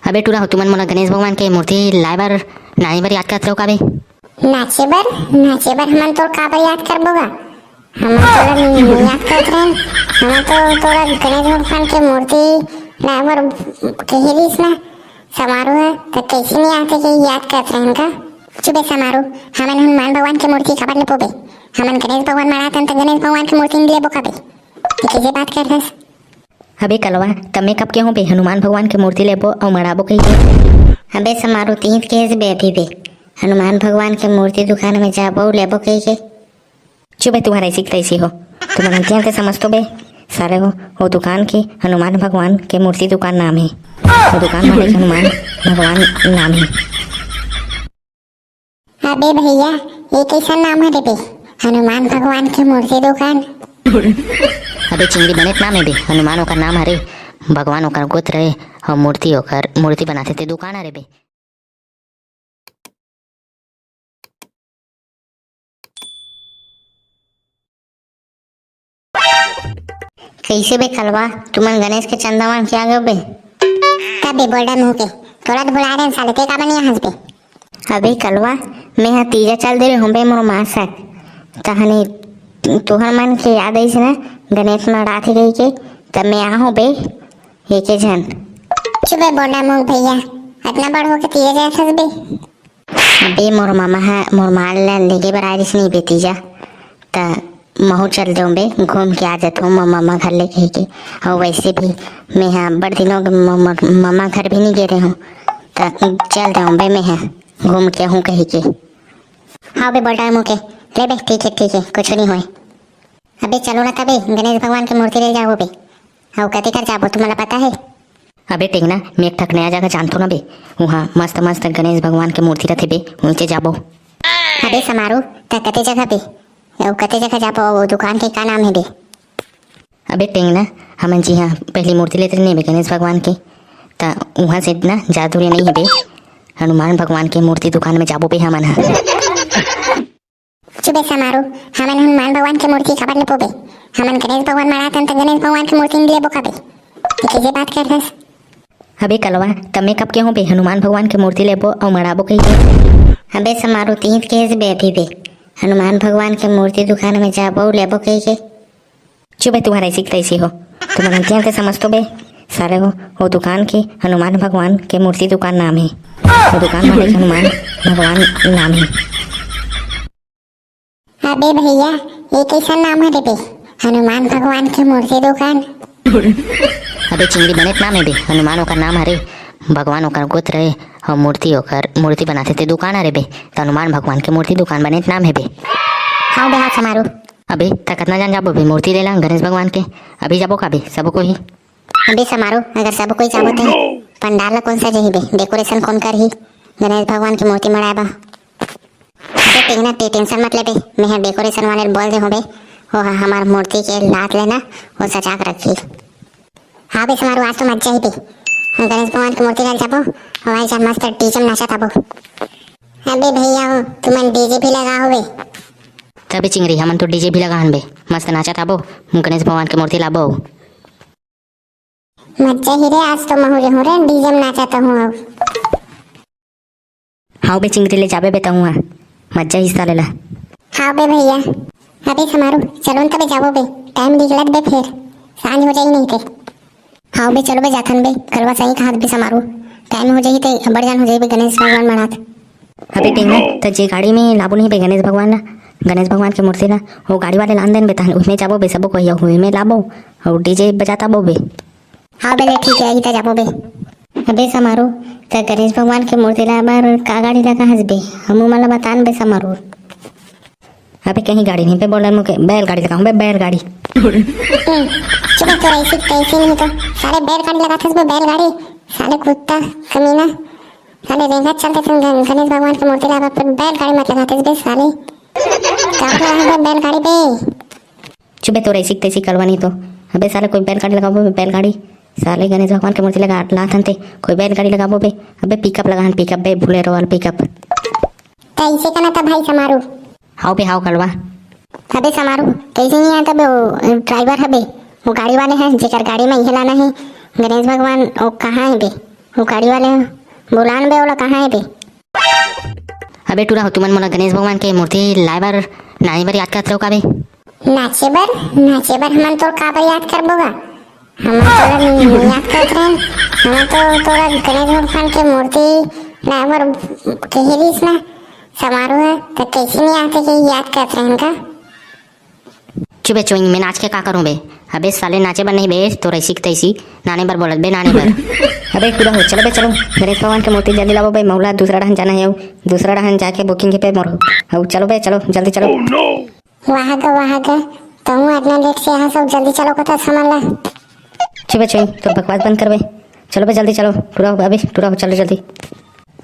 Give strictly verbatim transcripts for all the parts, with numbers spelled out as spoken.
अबे टूरा हो, तुमन मोला गणेश भगवान के मूर्ति लाए बर, लाए बर याद करत रहो का बे? नाचे बर? नाचे बर हमन तोर काबर याद करबो गा? हमन तोला नहीं याद करत रहन। हमन तो तोला गणेश भगवान के मूर्ति लाए बर कहे रहिस ना समारू ह, त कैसे नहीं आते के याद करत रहन का? चुप बे समारू, हमन हनुमान भगवान के मूर्ति काबर लेबो बे? हमन गणेश भगवान मनातन त गणेश भगवान के मूर्ति नहीं लेबो का बे? ते कैसे बात करत हस? अबे कलवा, त मैं कब के हूँ बे हनुमान भगवान के मूर्ति लेबो अउ मड़ाबो कहिके? अबे समारू, तीत केस बे अभी बे, हनुमान भगवान के मूर्ति दुकान में जाबो अउ लेबो कहिके। चुप बे, तुम्हारा ऐसी की तैसी हो, तुमन अंतिया के समझ तो बे। साले हो, वो दुकान के हनुमान भगवान के मूर्ति दुकान नाम है, वो दुकान मालिक हनुमान भगवान नाम है। अबे भैया, ये कैसा नाम हरे बे? हनुमान भगवान के मूर्ति दुकान। अबे चिंगड़ी, बने नाम है बे, हनुमान ओकर नाम हरे, भगवान ओकर गोत्र है, और मूर्ति ओकर मूर्ति बनाथे ते दुकान हरे बे। कैसे बे कलवा, तुमन गणेश के चंदा मांग के आ गए बे? तब बे बोल डम होके, तोला तो भुला रहे साले, ते का बनिया हंस बे? अबे कलवा, मैं हा तीजा चल दे रहे हूँ बे मोर माँ सक। तहने तुहर मन के याद आइस ना, गणेश मड़ाथे कहिके, तब मैं आहूँ बे, एके झन। चुप बे बोल डम होके भैया, अतना बड़ होके तीजा जाए हंस बे। अबे मोर मामा ह मोर माँ ल लेगे बर आय रिहिस नहीं बे तीजा, त महू चल देव बे, घूम के आ जाथों मोर मामा घर ले कहिके। अउ वैसे भी मैं ह बड़ दिन हो गे मोर मामा घर भी नहीं गे रहे हूँ, त चल देव बे मैं ह घूम के आहूँ कहिके। हाँ बे बोल डम होके, ले बे ठीक है ठीक है, कुछ नहीं होए। अबे चलो ना तबे गणेश भगवान के मूर्ति ले जाबो बे। अउ कते कर जाबो तुमला पता है? अबे टेंगना, मैं एक ठक नया जगह जानथों ना बे, उहाँ मस्त मस्त गणेश भगवान के मूर्ति रथे बे, उहींचे जाबो। अबे समारू, त कते जगह बे? अउ कते जगह जाबो? अउ दुकान के का नाम है बे? अबे टेंगना, हमन जी हाँ पहली मूर्ति लेते नहीं बे गणेश भगवान के, त उहाँ से ना ज्यादा दूर नहीं है बे, हनुमान भगवान के मूर्ति दुकान में जाबो बे हमन हा। चुप बे समारू, हमन हनुमान भगवान के मूर्ति काबर लेबो बे? हमन गणेश भगवान मनाथन त गणेश भगवान के मूर्ति नइ लेबो का बे? ते कइसे बात करथस? अबे कलवा, त मैं कब केहूँ बे हनुमान भगवान के मूर्ति लेबो अउ मड़ाबो कहिके? अबे समारू, तीत केहेस बे अभी बे, हनुमान भगवान के मूर्ति दुकान में जाबो अउ लेबो कहिके। चुप बे, तुम्हारा ऐसी की तैसी हो, तुमन अंतिया के समझ तो बे, साले हो, वो दुकान के हनुमान भगवान के मूर्ति दुकान नाम है, वो दुकान मालिक हनुमान भगवान नाम है। अबे भैया, ये कैसा नाम हरे बे? हनुमान भगवान के मूर्ति दुकान। अबे चिंगड़ी, बने नाम है बे, हनुमान ओकर नाम हरे, भगवान ओकर गोत्र है, और मूर्ति ओकर, मूर्ति बनाथे ते दुकान हरे बे, त हनुमान भगवान के मूर्ति दुकान बने नाम है बे। हाँ बे, हाँ समारू। अबे त कतना जान जाबो बे मूर्ति लेला गणेश भगवान के? अभी जाबो का बे सबो कोई? अबे समारू, अगर सब कोई जाबो ते पंडाल ला कोन सजाही बे? Decoration कोन करही गणेश भगवान के मूर्ति मड़ाए बा? अबे टेंगना, ते tension मत ले बे, मैं ह decoration वाले ल बोल दे हूँ बे, वो ह हमार मूर्ति के लात लेना, वो सजा के रखही। हाँ बे समारू, आज तो मजा ही बे, गणेश भगवान के मूर्ति ला जाबो, और आज मस्त D J में नाचत आबो। अबे भैया हो, तुमन D J भी लगा हो बे। तबे चिंगरी, हमन तो D J भी लगा हन बे, मस्त नाचत आबो, गणेश भगवान के मूर्ति लाबो। मज्जा ही रे, आज तो महू रेहूं रे, D J में नाचत हूँ अब। हाव बे चिंगरी, ले जाबे बे तहूँ हा, मज्जा ही साले ला। हाव बे भैया, अबे समारू, चलो न तबे जाबो बे, time निकलत बे फेर, सांझ हो जाही नहीं ते। हाव बे, चलो बे जाथन बे, कलवा सही कहत बे समारू, time हो जाही ते अब्बड़ जान हो जाही बे गणेश भगवान मनात। अबे टेंगना, त जे गाड़ी में लाबो नहीं बे गणेश भगवान ला, गणेश भगवान के मूर्ति ला, वो गाड़ी वाले लान देन बे, तहन उही में जाबो बे, सबो कोई उही में लाबो, अउ D J बजात आबो बे। हाँ बे, ले ठीक है, अही त जाबो बे। अबे समारू, त गणेश भगवान के मूर्ति लाए बर का गाड़ी लगा हस बे? हमू मन ला बतान बे समारू। अबे कहीं गाड़ी नहीं बे, बोल रहा मुके, बैलगाड़ी लगाऊं बे, बैलगाड़ी। हम्म, चुप, तोरा ऐसी तैसी नहीं तो साले बैलगाड़ी लगाथस बे, बैलगाड़ी, साले कुत्ता, कमीना। साले रेंगत चलते सन गण-, गणेश भगवान के मूर्ति लाबा पर बैलगाड़ी मत लगाते बे साले। का लगा है बे बैलगाड़ी बे? चुप बे, तोर ऐसी तैसी कलवा नहीं तो। अबे साले कोई बैलगाड़ी लगाबो बे, बैलगाड़ी। साले गणेश भगवान के मूर्ति लगा लाथन ते, कोई बैलगाड़ी लगाबो बे। अबे pickup लगाहन, pickup बे, Bolero वाला pickup। तैसे का ना था भाई समारू। हाव बे, हाव कलवा। अबे समारू, कैसे नहीं आता बे, वो driver है बे, वो गाड़ी वाले हैं, जेकर गाड़ी में ये लाना है गणेश भगवान, वो कहाँ है बे? वो गाड़ी वाले ह, बुलान बे ओला, कहाँ हे बे? अबे टूरा हो, तुमन मोला गणेश भगवान के मूर्ति लाए बर, नाने बर याद करत रहो का बे? नाचे बर? नाचे बर हमन तोर का बर याद करबो गा? हमन तोला नहीं, नहीं याद करत रहेन। हमन तो तोला गणेश भगवान के मूर्ति लाए बर कहे रहिस ना समारोह ह, त कैसे नहीं आते के याद करत रहेन का? चुप बे चोइंग, मैं नाच के का करूं बे? अबे साले नाचे बर नहीं बे, तोर ऐसी की तैसी, नाने बर बोलत बे, नाने बर। अबे टूरा हो, चलो बे चलो, गणेश भगवान के मूर्ति जल्दी लाबो बे, मोला दूसरा डहन जाना हे, अउ दूसरा डहन जाके booking हे पे मोर। अउ चलो बे चलो, जल्दी चलो। वाह गा, वाह गा, तहूँ अतना लेट से यहाँ सब जल्दी चलो कथस हमन ला। चुप बे चोइंग, तोर बकवास बंद कर बे। चलो बे जल्दी चलो, टूरा हो, अबे टूरा हो, चलो जल्दी।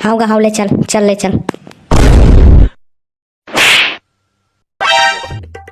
हाव गा हाव, ले चल, चल ले चल।